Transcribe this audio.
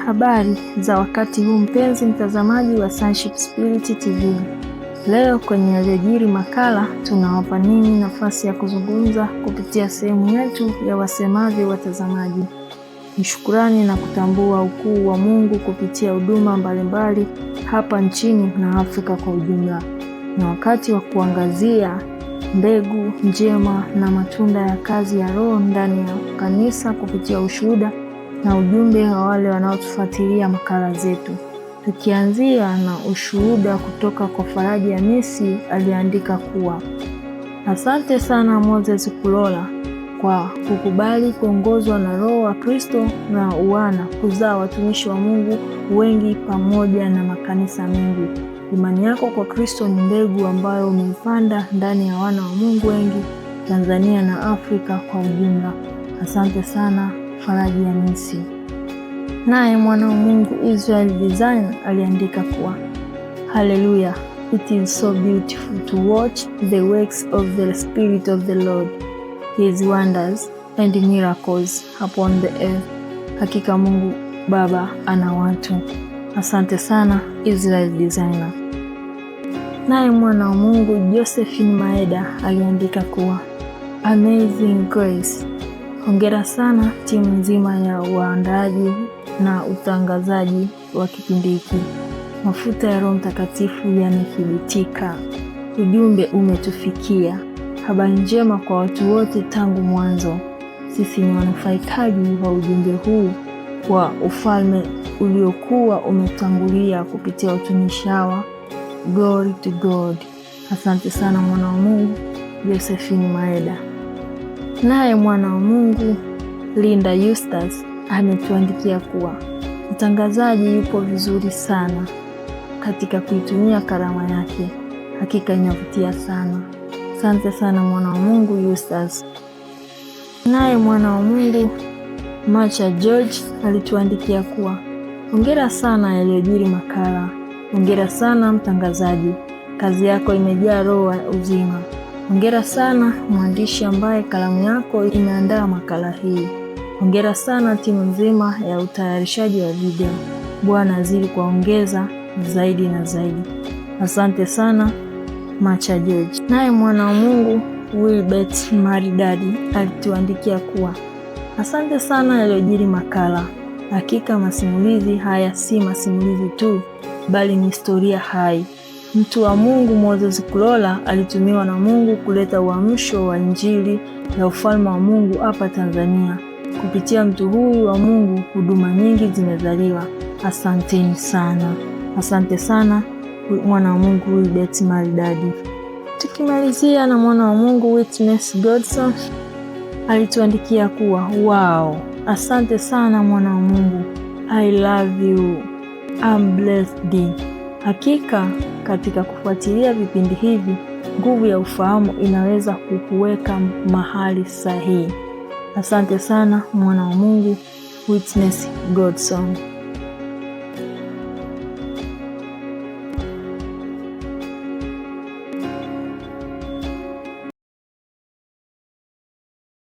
Habari za wakati huu mpenzi mtazamaji wa Sonship Spirit TV. Leo kwenye Yaliyojiri makala tunawapa ninyi nafasi ya kuzungumza kupitia sehemu yetu ya wasemavyo watazamaji. Ni shukurani na kutambua ukuu wa Mungu kupitia huduma mbalimbali hapa nchini na Afrika kwa ujumla. Ni wakati wa kuangazia mbegu njema na matunda ya kazi ya Roho ndani ya kanisa kupitia ushuhuda na ujumbe wa wale wanaotufuatilia makala zetu. Tukianzia na ushuhuda kutoka kwa Faraja Hamisi aliandika kuwa asante sana Moses Kulola kwa kukubali kuongozwa na Roho wa Kristo na uwana kuzaa watumishi wa Mungu wengi pamoja na makanisa mengi. Imani yako kwa Kristo ni mbegu ambayo umeipanda ndani ya wana wa Mungu wengi Tanzania na Afrika kwa ujumla. Asante sana Faraja Hamisi. Naye mwana wa Mungu Israel Design aliandika kuwa Hallelujah, it is so beautiful to watch the works of the Spirit of the Lord, his wonders and miracles upon the earth. Hakika Mungu Baba ana watu. Asante sana Israel Designer. Naye mwana wa Mungu Josephine Maeda aliandika kuwa Amazing Grace. Hongera sana timu nzima ya waandaaji na utangazaji wa kipindi hiki. Mafuta ya Roho Mtakatifu yamethibitika. Ujumbe umetufikia. Habari njema kwa watu wote tangu mwanzo. Sisi ni wanufaikaji wa ujumbe huu wa ufalme uliokuwa umetangulia kupitia watumishi hawa. Glory to God. Asante sana mwana wa Mungu Josephine Maeda. Naye mwana wa Mungu Linda Eustace ametuandikia kuwa mtangazaji yupo vizuri sana katika kuitumia karama yake, hakika inavutia sana. Asante sana mwana wa Mungu Eustace. Naye mwana wa Mungu Macha George alituandikia kuwa hongera sana Yaliyojiri makala, hongera sana mtangazaji, kazi yako imejaa roho wa uzima. Hongera sana mwandishi ambaye kalamu yako imeandaa makala hii. Hongera sana timu nzima ya utayarishaji wa video. Bwana azidi kuwaongeza zaidi na zaidi. Asante sana Macha George. Naye mwana wa Mungu Wilbert Maridadi alituandikia kuwa asante sana Yaliyojiri makala. Hakika masimulizi haya si masimulizi tu, bali ni historia hai. Mtu wa Mungu Moses Kulola alitumiwa na Mungu kuleta uamsho wa Injili ya ufalme wa Mungu hapa Tanzania. Kupitia mtu huyu wa Mungu huduma nyingi zimezaliwa. Asanteni sana. Asante sana mwana wa Mungu Wilbert Maridadi. Tukimalizia na mwana wa Mungu Witness Godson alituandikia kuwa wow, asante sana mwana wa Mungu, I love you, I'm blessed. Hakika katika kufuatilia vipindi hivi, nguvu ya ufahamu inaweza kukuweka mahali sahihi. Asante sana mwana wa Mungu Witness Godson.